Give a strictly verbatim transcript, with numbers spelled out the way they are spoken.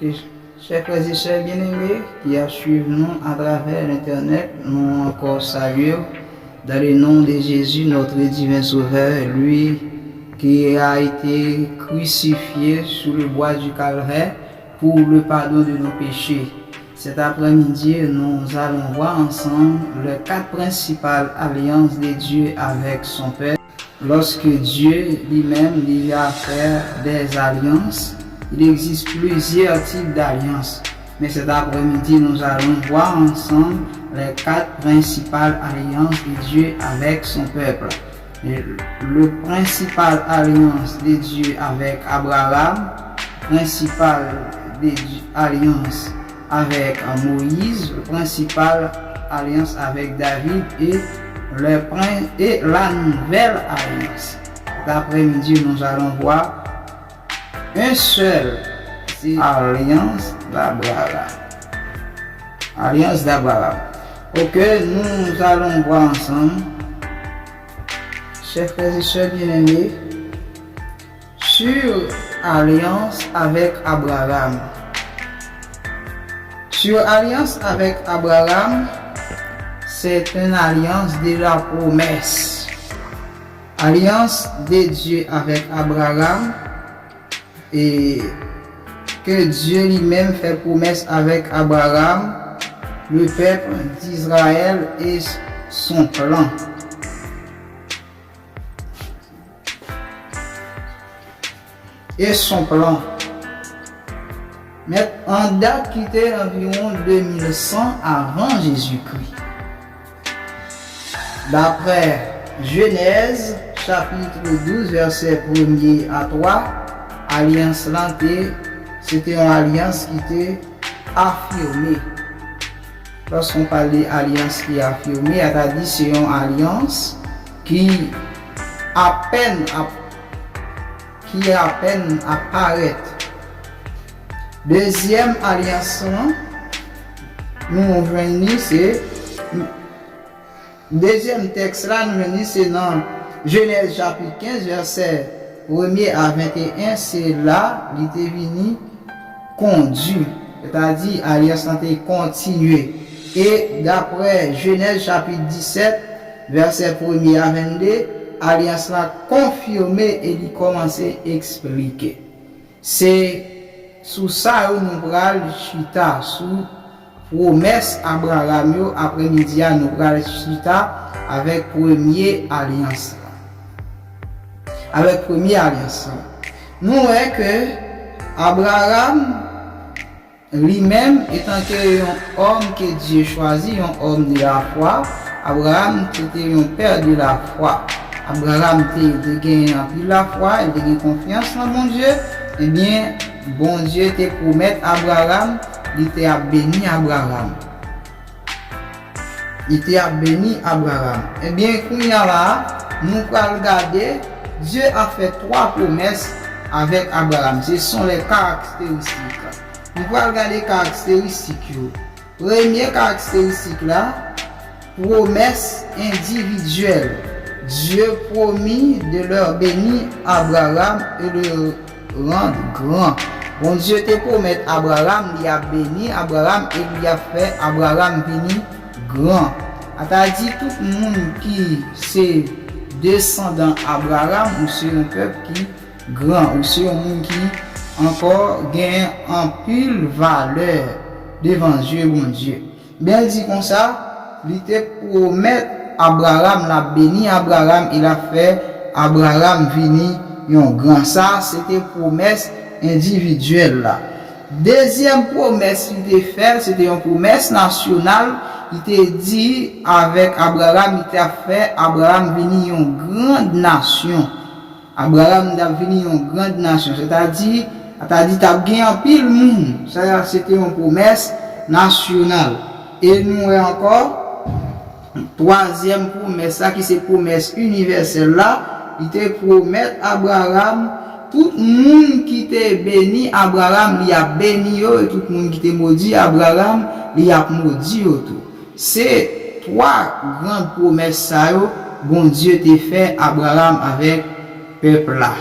Chers frères et sœurs bien-aimés qui ap swiv nou atravè entènèt, nou ankò salye w dans le nom de Jésus, notre divin Sauveur, lui qui a été crucifié sur le bois du calvaire pour le pardon de nos péchés. Cet après-midi, nous allons voir ensemble les quatre principales alliances de Dieu avec son peuple. Lorsque Dieu lui-même, il a fait des alliances, il existe plusieurs types d'alliances. Mais cet après-midi, nous allons voir ensemble les quatre principales alliances de Dieu avec son peuple. Le principal alliance de Dieu avec Abraham, principal de Dieu, alliance avec Moïse, principal alliance avec David et le prin- et la nouvelle alliance. Cet après-midi, nous allons voir un seul, c'est alliance d'Abraham. Alliance d'Abraham. Ok, nous allons voir ensemble. Chers frères et sœurs bien-aimés, sur alliance avec Abraham. Sur alliance avec Abraham, c'est une alliance de la promesse. Alliance de Dieu avec Abraham, et que Dieu lui-même fait promesse avec Abraham, le peuple d'Israël et son plan. Et son plan. Mèt an dat ki te anviwon de mil san avan Jezikri. Daprè Jenèz, chapit douz, vèsè premye a twa, alyans lan te, se te yon alyans ki te afime. Lòske nou pale de alyans ki afime, sa ta di se yon alyans ki apèn ap, ki apèn ap parèt. Dezyèm alyans lan, nou jwenn li se, dezyèm tèks la, nou jwenn li se nan Jenèz chapit kenz, vèsè premye a venteyen, se la li te vini kondi, sètadi alyans lan te kontinye. E daprè Jenèz chapit disèt, vèsè premye a vennde, alyans lan konfime e li kòmanse eksplike. Se sou sa yo nou pral chita, sou pwomès Abraram yo. Aprèmidi a, nou pral chita avèk premye alyans lan. Avèk premye alyans lan. Nou wè ke Abraram li menm, etanke yon òm ke Dye chwazi, yon òm de la fwa, Abraram te, te yon pè de la fwa. Abraram te, te gen anpil lafwa, li te gen konfyans nan Bondye. Ebyen, Bondye te pwomèt Abraram, li te ap beni Abraram. Li te ap beni Abraram. Ebyen, kounye a la, nou pral gade, Dye a fè twa pwomès avèk Abraram. Ce sont les caractéristiques. Nou pral gade karakteristik yo. Premye karakteristik la, pwomès endividyèl. Dieu promit de leur bénir Abraham et le rendre grand. Bondye te pwomèt Abraram li ap beni Abraram e li ap fè Abraram vini gran. Sa ta di tout moun ki se desandan Abraram, ou se yon pèp ki gran, ou se yon moun ki ankò gen anpil valè devan zye Bondye. Byen, l di konsa, li te pwomèt Abraram, l ap beni Abraram e l ap fè Abraram vini yon gran. Sa, se te pwomès endividyèl la. Dezyèm pwomès li te fè, se te yon pwomès nasyonal. Li te di avèk Abraram, li t ap fè Abraram vini yon gran nasyon. Abraram t ap vini yon gran nasyon, sètadi, sètadi t ap gen anpil moun. Sa, se te yon pwomès nasyonal. E nou wè ankò, twazyèm pwomès la, ki se pwomès inivèsèl la, li te pwomèt Abraram, tout moun ki te beni Abraram, li ap beni yo, e tout moun ki te modi Abraram, li ap modi yo tou. Se twa gran pwomès sa yo Bondye te fè Abraram avèk pèp la.